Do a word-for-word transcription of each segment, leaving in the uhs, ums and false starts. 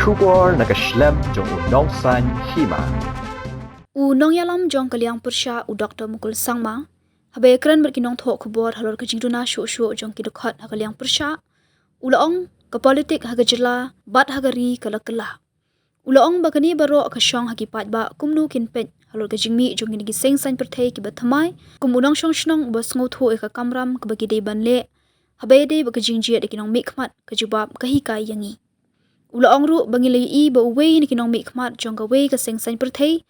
Khubor na ka shlem jong u Nongsaiñ Hima. U nongïalam jong ka liang pyrshah u Doktor Mukul Sangma, haba ïakren bad ki nongthoh khubor halor ka jingduna shuh shuh jong ki dkhot ha ka liang pyrshah, u la ong ka politik ha ka jylla bad ha ka ri ka la kylla. U la ong ba kane baroh ka shong ha ki paidbah kumno kin peit halor ka jingmih jong kine ki seng saiñ pyrthei kiba thymmai, kum u nongshong shnong uba sngewthuh ïa ka kamram kaba ki dei ban leh, haba ïadei bad ka jingjied ïa ki nongmihkhmat, ka jubab ka hikai ïa ngi. U la ong ruh ba ngi la ïohi ba uwei na ki nongmihkhmat jong kawei ka seng saiñ pyrthei,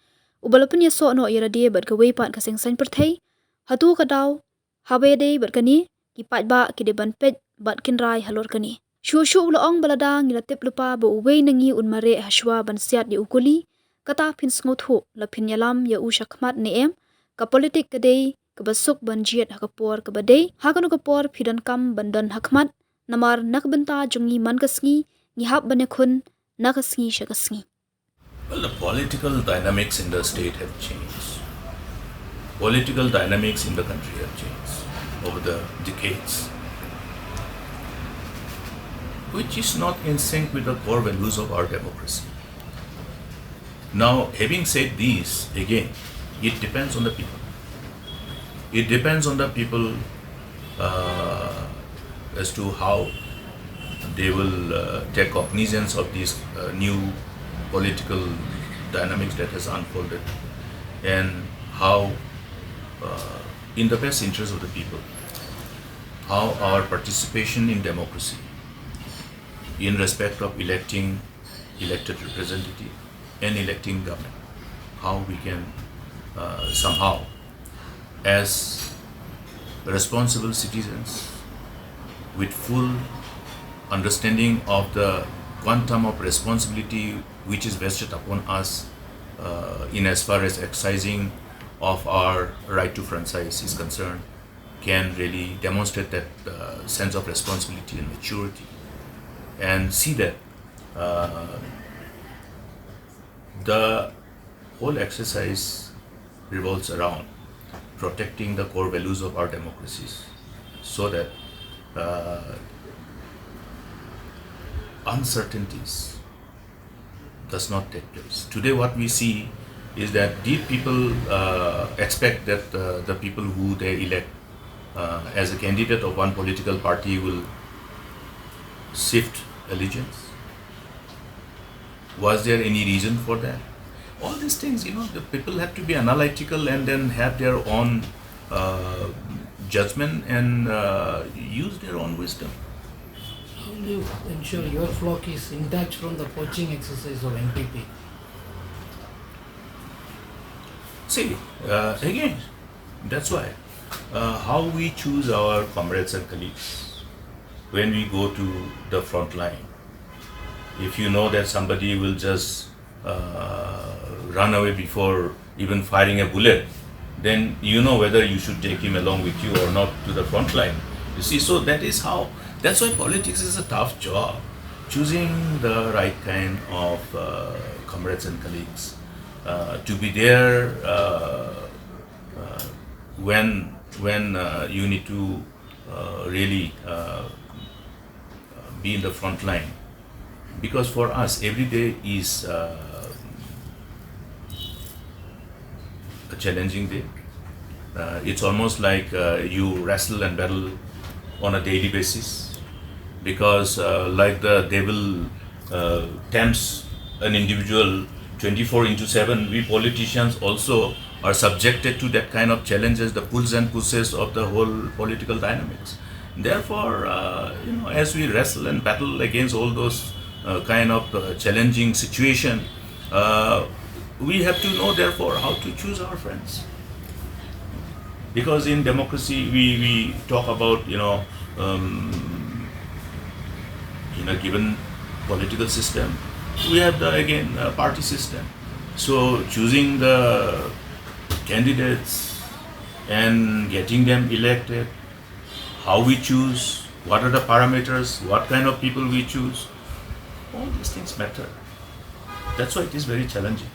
uba la pynïasoh noh ïa lade bad kawei pat ka seng saiñ pyrthei, hato ka daw, haba ïadei bad kane, ki paidbah ki dei ban peit bad kin rai halor kane. Shuh shuh u la ong ba lada ngi la tip lypa ba uwei na ngi un mareh hashwa ban siat ïa u kuli, kata phin sngewthuh, la phin ïalam ïa u sha khmat ne em, ka politik ka dei kaba suk ban jied ha ka por kaba dei, ha kano ka por phi donkam ban don ha khmat, namar na ka bynta jong ngi man ka sngi, ngi hap ban ïakhun na ka sngi sha ka sngi. Well, the political dynamics in the state have changed. Political dynamics in the country have changed over the decades, which is not in sync with the core values of our democracy. Now, having said this, again, it depends on the people. It depends on the people, uh, as to how they will, uh, take cognizance of this, uh, new political dynamics that has unfolded, and how, uh, in the best interest of the people, how our participation in democracy in respect of electing elected representative and electing government, how we can, uh, somehow, as responsible citizens, with full understanding of the quantum of responsibility which is vested upon us, uh, in as far as exercising of our right to franchise is concerned, can really demonstrate that, uh, sense of responsibility and maturity, and see that, uh, the whole exercise revolves around protecting the core values of our democracies, so that, uh, uncertainties does not take place. Today, what we see is that these people, uh, expect that, uh, the people who they elect, uh, as a candidate of one political party will shift allegiance. Was there any reason for that? All these things, you know, the people have to be analytical and then have their own, uh, judgment and, uh, use their own wisdom. How will you ensure your flock is intact from the poaching exercise of N P P? See, uh, again, that's why, uh, how we choose our comrades and colleagues when we go to the front line. If you know that somebody will just, uh, run away before even firing a bullet, then you know whether you should take him along with you or not to the front line. You see, so that is how, that's why politics is a tough job. Choosing the right kind of, uh, comrades and colleagues, uh, to be there, uh, uh, when, when, uh, you need to, uh, really, uh, be in the front line. Because for us, every day is, uh, a challenging day. Uh, it's almost like, uh, you wrestle and battle on a daily basis, because, uh, like the devil, uh, tempts an individual twenty-four into seven, we politicians also are subjected to that kind of challenges, the pulls and pushes of the whole political dynamics. Therefore, uh, you know, as we wrestle and battle against all those, uh, kind of, uh, challenging situation, uh, we have to know, therefore, how to choose our friends. Because in democracy, we, we talk about, you know, um, in a given political system, we have the, again, uh, party system. So choosing the candidates and getting them elected, how we choose, what are the parameters, what kind of people we choose, all these things matter. That's why it is very challenging.